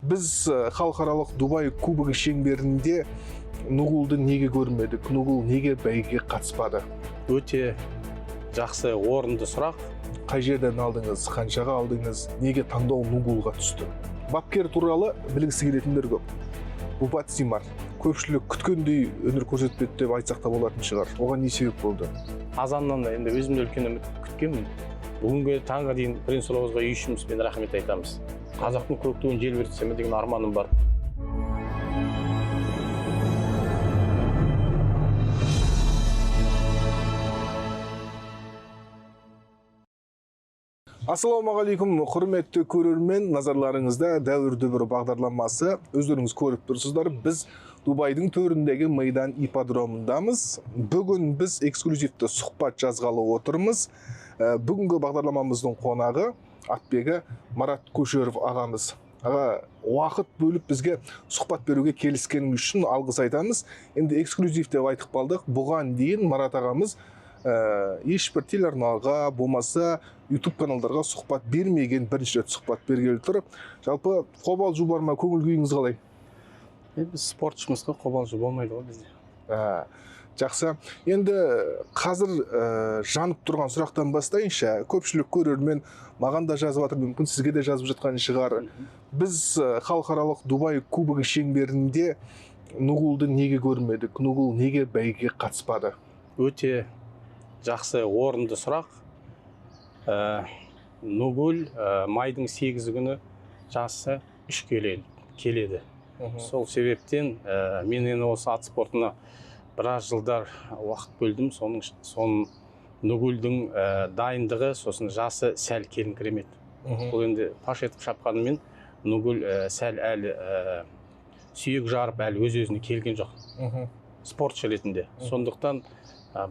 Біз халықаралық Дубай кубогы шеңберінде Нугулды неге көрмедік? Нугул неге бәйгеге қатыспады? Өте жақсы, орынды сұрақ. Қай жерден алдыңыз, қаншаға алдыңыз, неге таңдау Нугулға түсті? Бапкер туралы білгісі келетіндер көп. Бупат Симар көпшілік күткендей өнер көрсетпеді деп айтсақ та болатын шығар. Оған не себеп болды? Азаннан да енді өзім де үлкен үміт күткенмін. Бүгінгі таңға дейін Принц Розға үй ішімізбен рахмет айтамыз. Қазақтың көк туын желбіретсем деген арманым бар. Ассалаумағалейкум, құрметті көрермен, назарларыңызда Дәуір дүбірі бағдарламасы. Өздеріңіз көріп тұрсыздар, біз Дубайдың төріндегі Мейдан ипподромындамыз. Бүгін біз эксклюзивті сұхбат жазғалы отырмыз. Бүгінгі бағдарламамыздың қонағы атбегі Марат Көшеров ағамыз. Аға, уақыт бөліп бізге сұхбат беруге келіскеніңіз үшін алғыс айтамыз. Енді эксклюзив деп айтып қалдық. Бұған дейін Марат ағамыз ешбір телеарнаға болмаса YouTube каналдарға сұхбат бермеген, бірінші рет сұхбат бергелі тұр. Жалпы қобалжу бар ма, көңіл күйіңіз қалай? Біз спортшымыз ғой, қобалжу болмайды ғой бізде. Жақсы. Енді қазір жанып тұрған сұрақтан бастайыншы. Көпшілік көрермен маған да жазып жатыр, мүмкін сізге де жазып жатқан шығар. Біз халықаралық Дубай кубогы шеңберінде Нугулды неге көрмедік? Нугул неге бәйгеге қатыспады? Өте жақсы, орынды сұрақ. Нугул майдың 8 күні жасы 3 келеді. Сол себептен мен енді осы ат спортына біраз жылдар уақыт бөлдім. Соның Нугулдың дайындығы, сосын жасы сәл келіңкіремеді. Бұл енді паш етіп шапқанымен Нугул сәл әлі сүйек жарып әлі өз өзіне келген жоқ спортшы ретінде. Сондықтан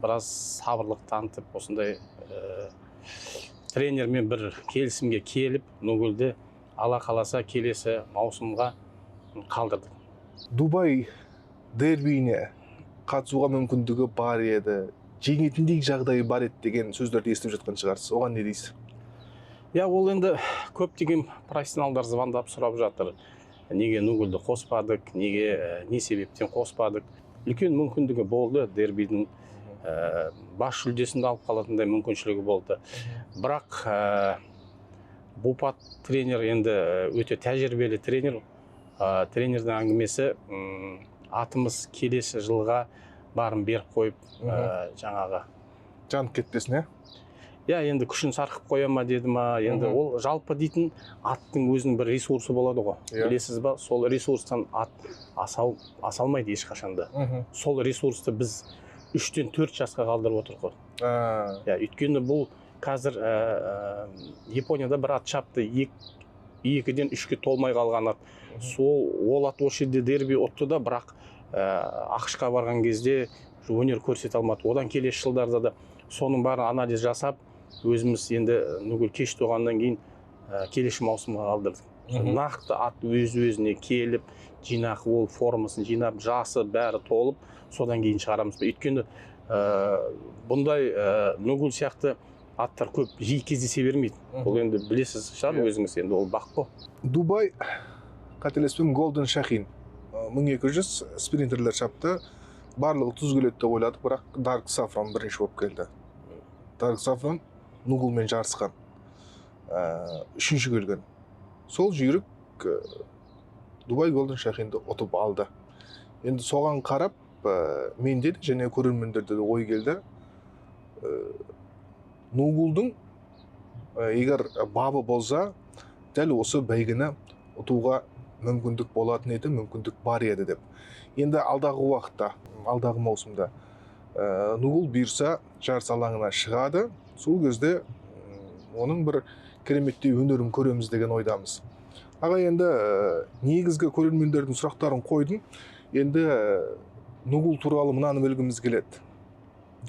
біраз сабырлық танытып, осындай тренермен бір келісімге келіп, Нугулді ала қаласа келесі маусымға қалдырдық. Дубай дербиіне қатысуға мүмкіндігі бар еді, жеңетіндей жағдайы бар еді деген сөздерді естіп жатқан шығарсыз. Оған не дейсіз? Иә, ол енді көптеген профессионалдар звондап сұрап жатыр. Неге Нугулді қоспадық, неге, не себептен қоспадық? Үлкен мүмкіндігі болды, дербидің бас жүлдесін де алып қалатындай мүмкіншілігі болды. Бірақ Бупат тренер енді өте тәжірибелі тренер. Тренердің әңгімесі, атымыз келесі жылға барын беріп қойып, жаңағы жанып кетпесін, ә? Иә, енді күшін сарқып қоя ма деді ма, енді ол жалпы дейтін аттың өзінің бір ресурсы болады ғой. Білесіз ба, сол ресурстан ат аса алмайды ешқашанда. Сол ресурсты біз 3-4 жасқа қалдырып отырмық қой. Иә, өйткені бұл қазір Японияда бір ат шапты, 2-ден 3-ке толмай қалған ат. Сол ол ат осы жерде дерби ұтты да, бірақ АҚШ-қа барған кезде өнер көрсете алмады. Одан келесі жылдарда да соның бәрін анализ жасап, өзіміз енді Нугул кеш туғаннан кейін келесі маусымға қалдырдық. Нақты ат өз өзіне келіп, жинақ ол формасын жинап, жасы бәрі толып, содан кейін шығарамыз. Өйткені бұндай Нугул сияқты аттар көп жиі кездесе бермейді. Бұл енді білесіз шығар өзіңіз, енді ол бақ қой. Дубай, қателеспесем, Голден Шахин 1200 спринтерлер шапты. Барлығы тұз келеді деп ойладық, бірақ Дарк Сафран бірінші болып келді. Дарк Сафран Нугулмен жарысқан. Үшінші келген. Сол жүйрік Дубай Голден Шахинді ұтып алды. Енді соған қарап, менде де және көрермендерде де ой келді. Нугулдың егер бабы болса, дәл осы бәйгені ұтуға мүмкіндік болатын еді, мүмкіндік бар еді деп. Енді алдағы уақытта, алдағы маусымда Нугул бұйырса жарыс алаңына шығады. Сол кезде оның бір кереметтей өнерін көреміз деген ойдамыз. Аға, енді негізгі көрермендердің сұрақтарын қойдым. Енді Нугул туралы мынаны білгіміз келеді.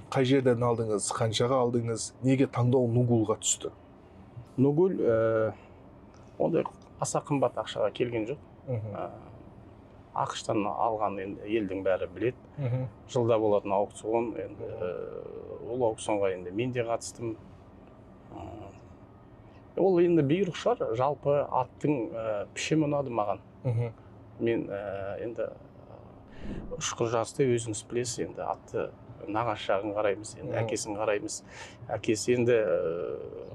Қай жерден алдыңыз, қаншаға алдыңыз, неге таңдау Нугулға түсті? Нугул ондай аса қымбат ақшаға келген жоқ. АҚШ-тан алған енді елдің бәрі біледі. Жылда болатын аукцион, енді ол аукционға енді мен де қатыстым. Ол енді бұйрық шығар, жалпы аттың пішімі ұнады маған. Мен енді ұшқыр жарыста өзіңіз білесіз, енді атты нағашы жағын қараймыз, енді әкесін қараймыз. Әкесі енді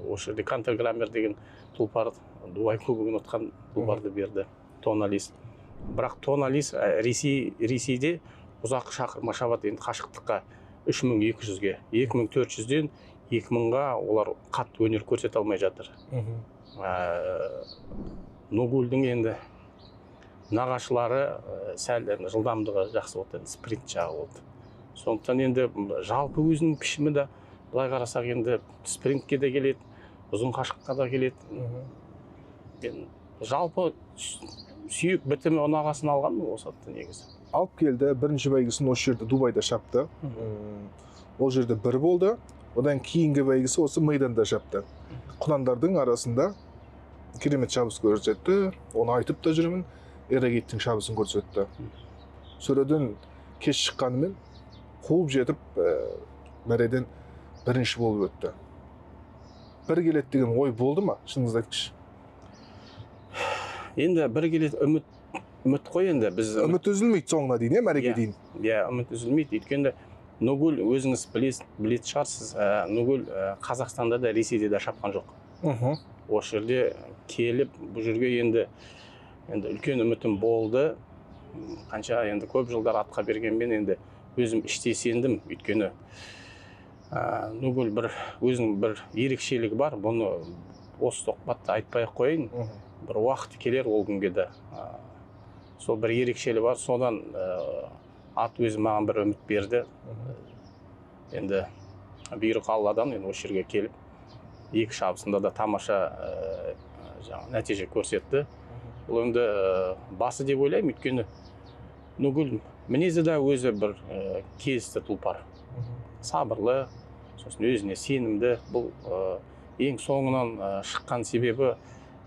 осы жерде Контрграммер деген тұлпар, Дубай кубогын ұтқан тұлпарды берді, Тоналис. Бірақ Тоналис Ресейде ұзақ шақырма шабады, енді қашықтыққа 3200-ге, 2400-ден 2000-ға олар қатты өнер көрсете алмай жатыр. Нугульдің енді нағашылары сәл енді жылдамдығы жақсы болды, енді спринт жағы болды. Сондықтан енді жалпы өзінің пішімі де былай қарасақ енді спринтке де келеді, ұзын қашықтыққа да келеді. Мен жалпы сүйек бітімі ұнағасын алғанмын осы атты негізі. Алып келді, бірінші бәйгесін осы жерде Дубайда шапты. Ол жерде бір болды. Одан кейінгі бәйгесі осы майданда шапты. Құнандардың арасында керемет шабыс көрсетті. Оны айтып та жүрмін. Эрагеттің шабысын көрсетті. Сөреден кеш шыққанымен қуып жетіп, мәреден бірінші болып өтті. Бір келеді деген ой болды ма? Шыныңызды айтыңызшы. Енді бір келеді үміт қой енді біз. Үміт үзілмейді соңына дейін, мәреге дейін. Иә, үміт үзілмейді. Өйткені Нугуль өзіңіз білетін шығарсыз, Нугуль Қазақстанда да, Ресейде де шапқан жоқ. Осы жерде келіп, бұл жерге енді үлкен үмітім болды. Қанша енді көп жылдар атқа бергенмен енді өзім іштей сендім. Өйткені Нугуль бір өзінің бір ерекшелігі бар. Бұны осы сұхбатта айтпай ақ қояйын. Бір уақыт келер ол күнге де. Сол бір ерекшелігі бар. Содан ат өзі маған бір үміт берді. Енді бұйрық Алладан, енді осы жерге келіп екі шабысында да тамаша жаңа нәтиже көрсетті. Бұл енді басы деп ойлаймын, өйткені Нугуль мінезі де өзі бір келісті тұлпар. Сабырлы, сосын өзіне сенімді. Бұл ең соңынан шыққан себебі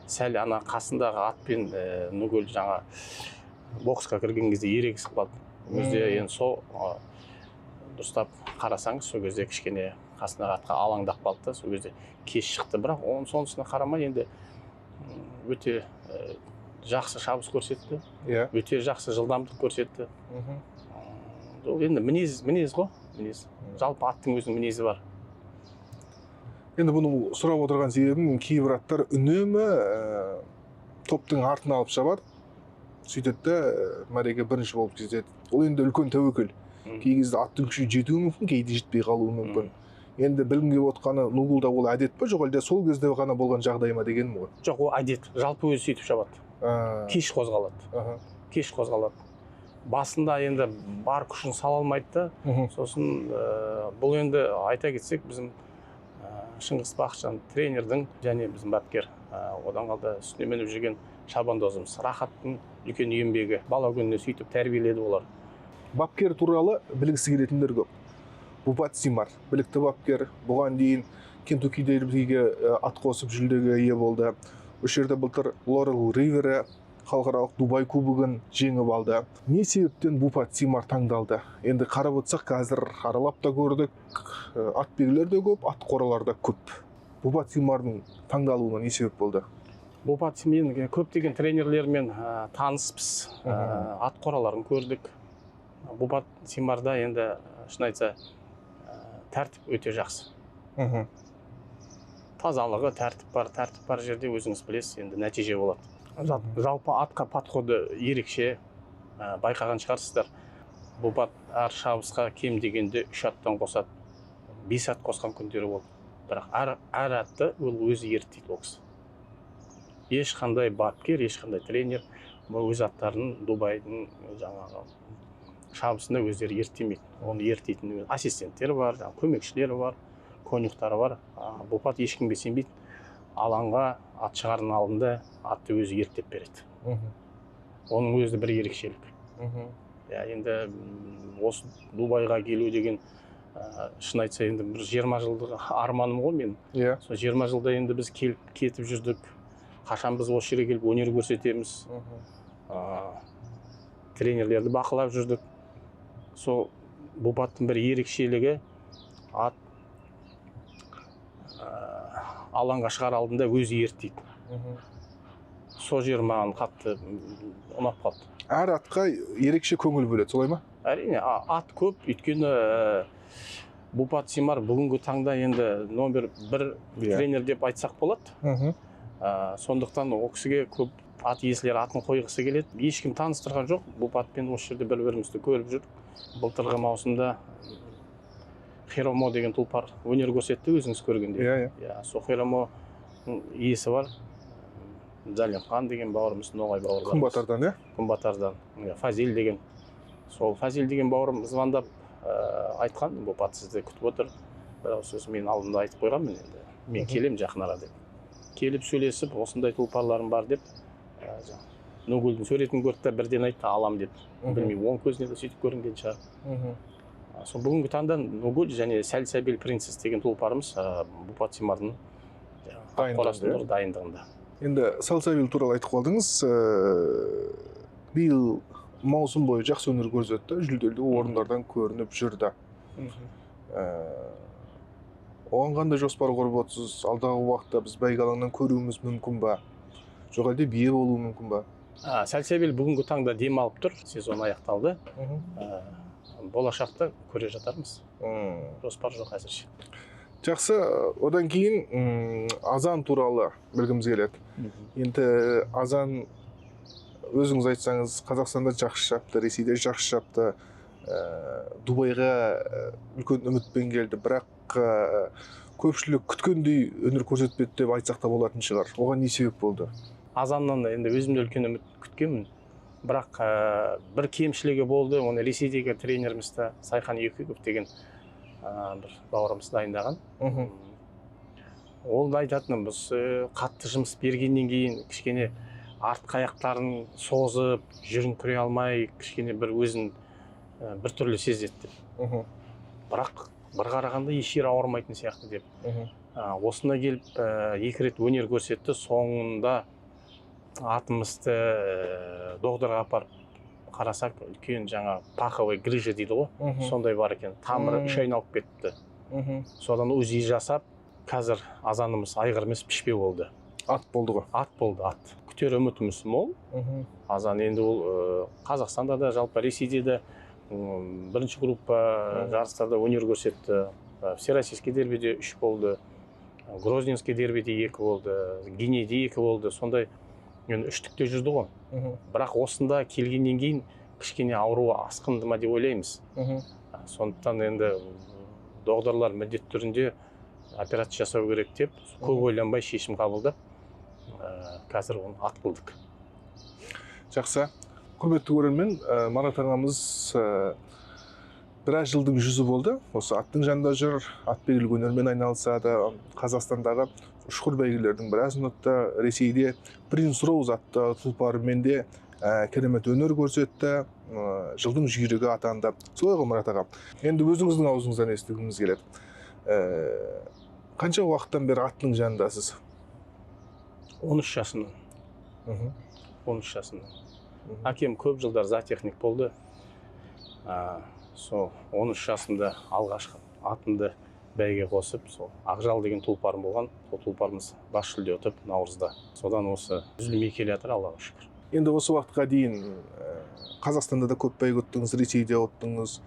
сәл ана қасындағы атпен Нугуль жаңа боксқа кірген кезде ерегісіп қалды. Өзде енді сол дұрыстап қарасаңыз, сол кезде кішкене қасындағы атқа алаңдап қалды да, сол кезде кеш шықты. Бірақ оның сонысына қарамай енді өте жақсы шабыс көрсетті. Өте жақсы жылдамдық көрсетті. Ол енді мінез ғой, мінез. Жалпы аттың өзінің мінезі бар. Енді бұны сұрап отырған себебім, кейбір аттар үнемі топтың артын алып шабады. Сөйтеді де мәреге бірінші болып кетеді. Ол енді үлкен тәуекел. Кей кезде аттың күші жетуі мүмкін, кейде жетпей қалуы мүмкін. Енді білгім келіп отқаны, Нугулда ол әдет пе, жоқ әлде сол кезде ғана болған жағдай ма дегенім ғой. Жоқ, ол әдет. Жалпы өзі сөйтіп шабады. Кеш қозғалады. Кеш қозғалады. Басында енді бар күшін сала алмайды да. Сосын бұл енді айта кетсек, біздің Шыңғыс Бақытжан тренердің және біздің бапкер, одан қалды үстіне мініп жүрген шабандозымыз Рахаттың үлкен еңбегі. Бала күніне сөйтіп тәрбиеледі олар. Бапкер туралы білгісі келетіндер көп. Бупат Симар, білікті бапкер, бұған дейін Кентукки дербиге ат қосып жүлдеге ие болды. Осы жерде былтыр Лорел Ривері халықаралық Дубай кубогын жеңіп алды. Не себептен Бупат Симар таңдалды? Енді қарап отырсақ, қазір аралап та көрдік, ат белгілер де көп, ат қоралар да көп. Бупат Симардың таңдалуына не себеп болды? Бупат Симармен көптеген тренерлермен таныспыз, ат қораларын көрдік. Бупат Симарда енді шын айтса тәртіп өте жақсы. Тазалығы, тәртіп бар, тәртіп бар жерде өзіңіз білесіз, енді нәтиже болады. Жалпы атқа подходы ерекше, байқаған шығарсыздар. Бупат әр шабысқа кем дегенде 3 аттан қосады, 5 ат қосқан күндері болды. Бірақ әр атты ол өзі ерттейді ол кісі. Ешқандай бапкер, ешқандай тренер өз аттарын Дубайдың жаңағы шабысында өздері ерттемейді. Оны ерттейтін ассистенттері бар, көмекшілері бар, конюхтары бар. Бупат ешкімге сенбейді. Алаңға ат шығарының алдында атты өзі ерттеп береді. Оның өзі бір ерекшелік. Енді осы Дубайға келу деген, шын айтса, енді бір 20 жылдық арманым ғой мен. Сол 20 жылда енді біз келіп кетіп жүрдік. Қашан біз осы жерге келіп өнер көрсетеміз. Тренерлерді бақылап жүрдік. Сол Бупаттың бір ерекшелігі, ат алаңға шығар алдында өзі ерттейді. Сол жер маған қатты ұнап қалды. Әр атқа ерекше көңіл бөледі, солай ма? Әрине, ат көп, өйткені Бупат Симар бүгінгі таңда енді номер 1 тренер деп айтсақ болады. Сондықтан ол кісіге көп ат иесілері атын қойғысы келеді. Ешкім таныстырған жоқ. Бупатпен осы жерде бір-бірімізді көріп жүрдік. Былтырғы маусымда Херомо деген тұлпар өнер көрсетті, өзіңіз көргендей. Иә, сол Херомо иесі бар. Залимхан деген бауырымыз, ноғай бауырларымыз. Күнбатардан, иә? Күнбатардан. Фазил деген. Сол Фазил деген бауырым звондап айтқан, Бупат сізді күтіп отыр. Бір ауыз сөз мен алдында айтып қойғанмын енді. Мен келем жақын ара деп. Келіп сөйлесіп, осындай тұлпарларым бар деп, Нугүлдің суретін көрді де бірден айтты, алам деп. Білмеймін, оң көзіне де сөйтіп көрінген шығар. Сол бүгінгі таңда Нугүл және Сәлсәбел Принцесс деген тұлпарымыз Бупат Симардың қорасында дайындығында. Енді Сәлсәбел туралы айтып қалдыңыз. Биыл маусым бойы жақсы өнер көрсетті, жүлделі орындардан көрініп жүрді. Оған қандай жоспар құрып отырсыз? Алдағы уақытта біз бәйге алаңнан көруіміз мүмкін ба? Жоқ әлде бие болуы мүмкін ба? Сәлсәбел бүгінгі таңда демалып тұр, сезон аяқталды. Болашақта көре жатармыз. Жоспар жоқ әзірше. Жақсы, одан кейін Азан туралы білгіміз келеді. Енді Азан, өзіңіз айтсаңыз, Қазақстанда жақсы шапты, Ресейде жақсы шапты, Дубайға үлкен үмітпен келді, бірақ көпшілік күткендей өнер көрсетпеді деп айтсақ та болатын шығар. Оған не себеп болды? Азаннан енді өзім де үлкен үміт күткенмін, бірақ бір кемшілігі болды. Оны Ресейдегі тренеріміз де Сайхан Екіков деген бір бауырымыз дайындаған. Ол да айтатын, біз қатты жұмыс бергеннен кейін кішкене артқы аяқтарын созып, жүріңкіре алмай, кішкене бір өзін бір түрлі сезеді деп. Бірақ бір қарағанда еш жері ауырмайтын сияқты деп. Осында келіп 2 рет өнер көрсетті. Соңында атымызды доғдырға апарып қарасақ, үлкен жаңа паховый грыжа дейді ғой, сондай бар екен. Тамыры 3 айналып кетті. Содан УЗИ жасап, қазір Азанымыз айғыр емес, пішпе болды. Ат болды ғой. Ат болды, ат. Күтер үмітіміз мол. Азан енді ол Қазақстанда да, жалпы Ресейде де бірінші группа жарыстарда өнер көрсетті. Всероссийский дербиде 3 болды, Грозненский дербиде 2 болды, Гинеде 2 болды. Сондай енді үштікте жүрді ғой. Бірақ осында келгеннен кейін кішкене ауруы асқынды ма деп ойлаймыз. Сондықтан енді доғдарлар міндетті түрінде операция жасау керек деп көп ойланбай шешім қабылдап, қазір оны ат қылдық. Жақсы. Құрметті көрермен, Марат ағамыз біраз жылдың жүзі болды. Осы аттың жанында жүр, ат бәйгелік өнермен айналысады. Қазақстандағы ұшқыр бәйгелердің біразын ұтты. Ресейде Принц Роуз атты тұлпарымен де керемет өнер көрсетті. Жылдың жүйрігі атанды. Солай ғой, Марат аға? Енді өзіңіздің аузыңыздан естігіміз келеді. Қанша уақыттан бері аттың жанындасыз? 13 жасымнан. 13 жасымнан. Әкем көп жылдар зоотехник болды. Сол 13 жасымда алғашқы атымды бәйге қосып, сол Ақжал деген тұлпарым болған. Сол тұлпарымыз бас жүлде ұтып наурызда. Содан осы үзілмей келе жатыр, Аллаға шүкір. Енді осы уақытқа дейін Қазақстанда да көп бәйге ұттыңыз, Ресейде ұттыңыз,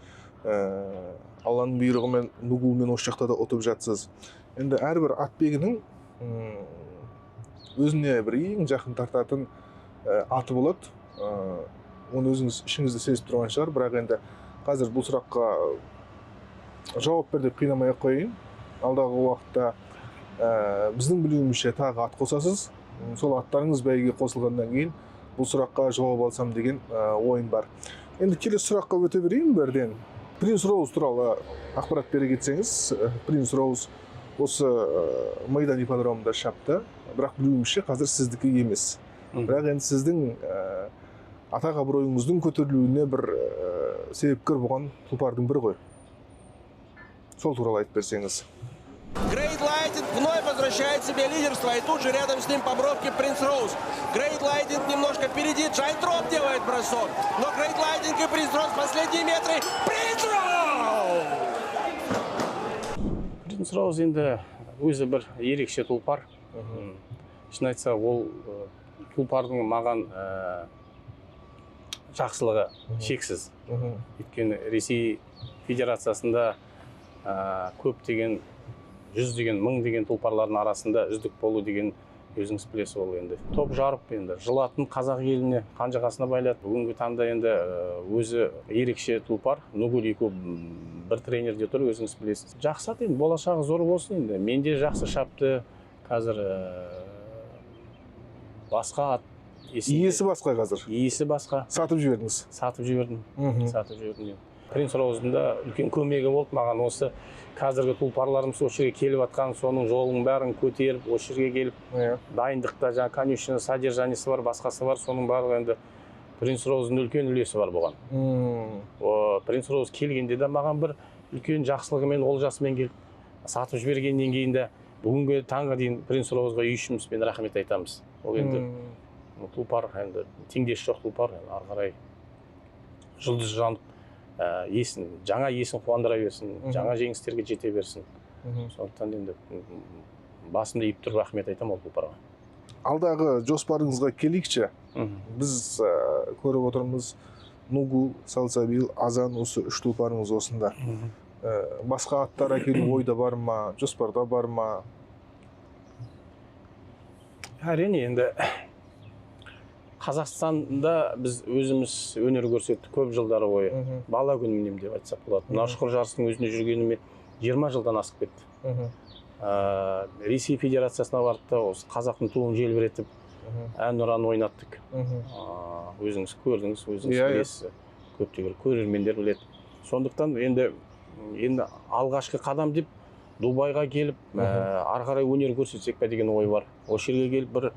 Алланың бұйрығымен Нугулмен осы жақта да ұтып жатсыз. Енді әрбір ат бегінің өзіне бір ең жақын тартатын аты болады. Оны өзіңіз ішіңізде сезіп тұрған шығар, бірақ енді қазір бұл сұраққа жауап бер деп қинамай ақ қояйын. Алдағы уақытта біздің білуімізше тағы ат қосасыз. Сол аттарыңыз бәйгеге қосылғаннан кейін бұл сұраққа жауап алсам деген ойым бар. Енді келесі сұраққа өте берейін бірден. Принц Роуз туралы ақпарат бере кетсеңіз. Принц Роуз осы Майдан ипподромында шапты, бірақ білуімізше қазір сіздікі емес. Бірақ енді сіздің атақ абыройыңыздың көтерілуіне бір себепкер болған тұлпардың бірі ғой. Сол туралы айтып берсеңіз. Грейт Лайтинг вновь возвращает себе лидерство, и тут же рядом с ним по бровке Принц Роуз. Грейт Лайтинг немножко впереди, Джайнт Роб делает бросок, но Грейт Лайтинг и Принц Роуз последние метры. Принц Роуз! Принц Роуз енді өзі бір ерекше тұлпар. Шын айтса, ол Тұлпардың маған жақсылығы шексіз. Өйткені Ресей Федерациясында көптеген жүздеген, мың деген тұлпарлардың арасында үздік болу деген өзіңіз білесіз, ол енді топ жарып енді жылатын қазақ еліне қанжығасына байлады. Бүгінгі таңда енді өзі ерекше тұлпар. Нугул екеуі бір тренерде тұр, өзіңіз білесіз. Жақсы ат енді, болашағы зор болсын енді. Менде жақсы шапты, қазір басқа ат иесі басқа қазір. Иесі басқа. Сатып жібердіңіз. Сатып жібердім. Сатып жібердім мен. Принц Роуздың да үлкен көмегі болды маған. Осы қазіргі тұлпарларымыз осы жерге келіп жатқан, соның жолының бәрін көтеріп, осы жерге келіп, дайындықта жаңа конюшня содержаниесі бар, басқасы бар, соның барлығы енді Принц Роуздың үлкен үлесі бар бұған. Принц Роуз келгенде де маған бір үлкен жақсылығымен, олжасымен келіп, сатып жібергеннен кейін де бүгінгі таңға дейін Принц Роузға үй ішімізбен рахмет айтамыз. Ол енді тұлпар, енді теңдесі жоқ тұлпар, ары қарай жұлдыз жанып, есін, жаңа есін қуандыра берсін, жаңа жеңістерге жете берсін. Сондықтан енді басымды иіп тұрып рахмет айтамын ол тұлпарға. Алдағы жоспарыңызға келейікші. Біз көріп отырмыз, Нугул, Салсабил, Азан, осы үш тұлпарыңыз осында. Басқа аттар әкелу ойда бар ма, жоспарда бар ма? Әрине, енді Қазақстанда біз өзіміз өнер көрсеттік көп жылдар бойы. Бала күнімнен деп айтсақ болады. Мына ұшқыр жарыстың өзінде жүргеніме 20 жылдан асып кетті. Ресей Федерациясына бардық та, осы қазақтың туын желбіретіп, ән ұран ойнаттық. Өзіңіз көрдіңіз, өзіңіз білесіз. Көптеген көрермендер біледі. Сондықтан енді алғашқы қадам деп Дубайға келіп, ары қарай өнер көрсетсек пе деген ой бар. Осы жерге келіп бір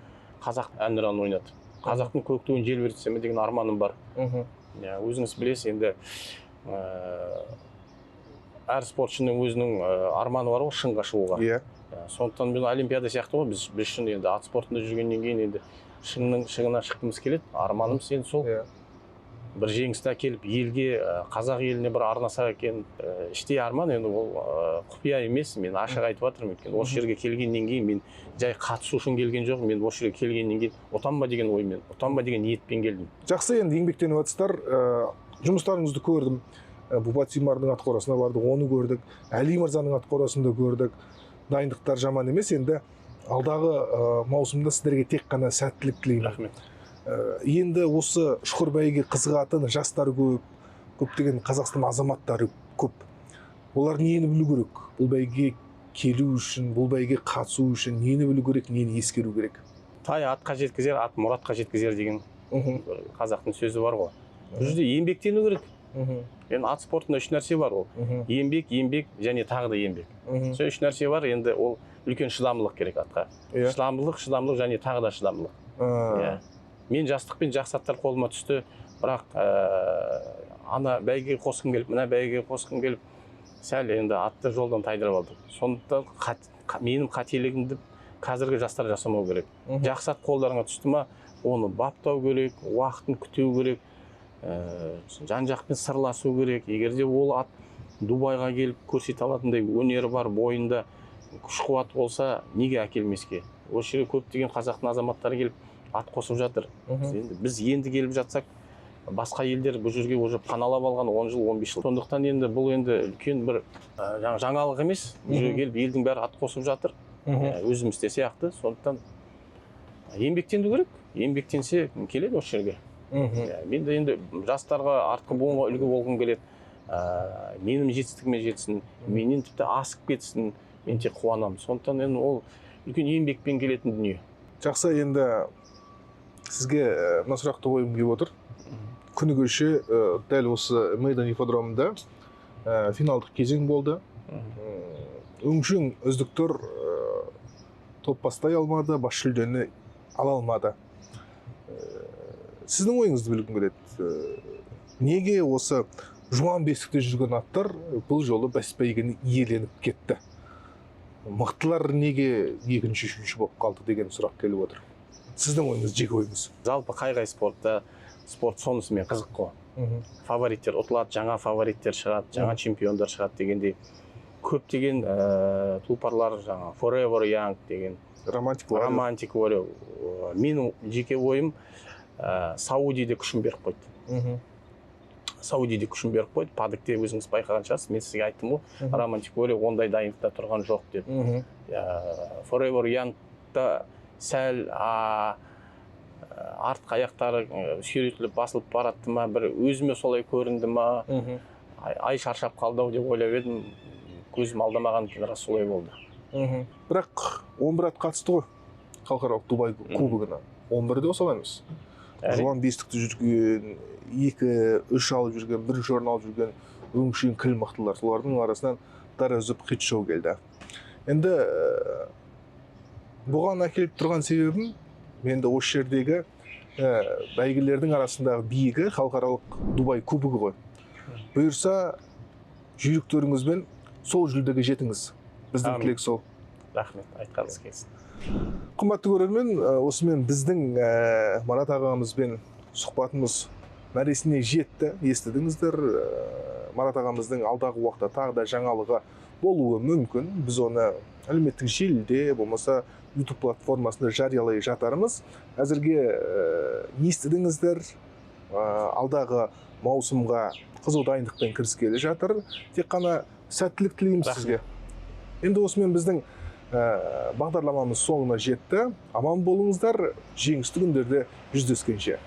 қазақ ән ұран ойнатып, қазақтың көк туын желбіретсем деген арманым бар. Өзіңіз білесіз, енді әр спортшының өзінің арманы бар ғой, шыңға шығуға. Сондықтан мен олимпиада сияқты ғой, біз үшін енді ат спортында жүргеннен кейін енді шыңына шыққымыз келеді. Арманымыз енді сол. Бір жеңісті әкеліп елге, қазақ еліне бір арнасақ екен. Іштей арман енді ол құпия емес, мен ашық айтып жатырмын. Өйткені осы жерге келгеннен кейін мен жай қатысу үшін келген жоқпын, мен осы жерге келгеннен кейін ұтам ба деген оймен, ұтам ба деген ниетпен келдім. Жақсы, енді еңбектеніп жатсыздар, жұмыстарыңызды көрдім. Бубатимардың ат қорасына бардық, оны көрдік. Әли мырзаның ат қорасын да көрдік. Дайындықтар жаман емес, енді алдағы маусымда сіздерге тек қана сәттілік тілеймін. Рахмет. Енді осы ұшқыр бәйгеге қызығатын жастар көп, көптеген Қазақстан азаматтары көп. Олар нені білу керек? Бұл бәйгеге келу үшін, бұл бәйгеге қатысу үшін нені білу керек, нені ескеру керек? Тай атқа жеткізер, ат мұратқа жеткізер деген қазақтың сөзі бар ғой. Бұл жерде еңбектену керек. Енді ат спортында үш нәрсе бар ол. Еңбек, еңбек және тағы да еңбек. Сол үш нәрсе бар, енді ол үлкен шыдамдылық керек атқа. Шыдамдылық, шыдамдылық және тағы да шыдамдылық. Мен жастықпен жақсы аттар қолыма түсті, бірақ ана бәйгеге қосқым келіп, мына бәйгеге қосқым келіп, сәл енді атты жолдан тайдырып алдым. Сондықтан менің қателігімді қазіргі жастар жасамау керек. Жақсы ат қолдарыңа түсті ма, оны баптау керек, уақытын күту керек, жан-жақпен сырласу керек. Егер де ол ат Дубайға келіп көрсете алатындай өнері бар, бойында күш қуат болса, неге әкелмеске? Осы жерге көптеген қазақтың азаматтары келіп ат қосып жатыр. Енді біз енді келіп жатсақ, басқа елдер бұл жерге уже паналап алған 10 жыл, 15 жыл. Сондықтан енді бұл енді үлкен бір жаңалық емес. Бұл жерге келіп елдің бәрі ат қосып жатыр. Өзімізде сияқты. Сондықтан еңбектену керек. Еңбектенсе келеді осы жерге. Мен де енді жастарға, артқы буынға үлгі болғым келеді. Менің жетістігіме жетсін, менен тіпті асып кетсін, мен тек қуанамын. Сондықтан енді ол үлкен еңбекпен келетін дүние. Жақсы, енді сізге мына сұрақты қойғым келіп отыр. Күні кеше дәл осы Мейдан ипподромында финалдық кезең болды. Өңшең үздіктер топ бастай алмады, бас жүлдені ала алмады. Сіздің ойыңызды білгім келеді. Неге осы жуан бесікте жүрген аттар бұл жолы бәс бәйгені иеленіп кетті? Мықтылар неге екінші, үшінші болып қалды деген сұрақ келіп отыр. Сіздің ойыңыз, жеке ойыңыз. Жалпы қай-қай спортта спорт сонысымен қызық қой. Фавориттер ұтылады, жаңа фавориттер шығады, жаңа чемпиондар шығады дегендей. Көптеген тұлпарлар жаңа Forever Young деген Романтик Warrior. Романтик Warrior. Менің жеке ойым, Саудиде күшін беріп қойды. Саудиде күшін беріп қойды. Паддокте өзіңіз байқаған шығарсыз, мен сізге айттым ғой, Романтик Warrior ондай дайындықта тұрған жоқ деп. Forever Young-та сәл артқы аяқтары сүйретіліп, басылып баратты ма, бір өзіме солай көрінді ма, ай шаршап қалды ау деп ойлап едім, көзім алдамаған екен, рас солай болды. Бірақ 11 ат қатысты ғой халықаралық Дубай кубогына. 11-і де осал емес. Әрине. Жуан бестікті жүрген, екі, үш алып жүрген, бірінші орын алып жүрген өңшең кіл мықтылар. Солардың арасынан дара үзіп Хит Шоу келді. Енді бұған әкеліп тұрған себебім, енді осы жердегі бәйгелердің арасындағы биігі халықаралық Дубай кубогы ғой. Бұйырса, жүйріктеріңізбен сол жүлдеге жетіңіз. Біздің Әмин. тілек сол. Рахмет, айтқаныңыз келсін. Қымбатты көрермен, осымен біздің Марат ағамызбен сұхбатымыз мәресіне жетті. Естідіңіздер, Марат ағамыздың алдағы уақытта тағы да жаңалығы болуы мүмкін. Біз оны әлеуметтік желіде, болмаса YouTube платформасында жариялай жатармыз. Әзірге естідіңіздер, алдағы маусымға қызу дайындықпен кіріскелі жатыр. Тек қана сәттілік тілейміз Рахмет. сізге. Енді осымен біздің бағдарламамыз соңына жетті. Аман болыңыздар, жеңісті күндерде жүздескенше.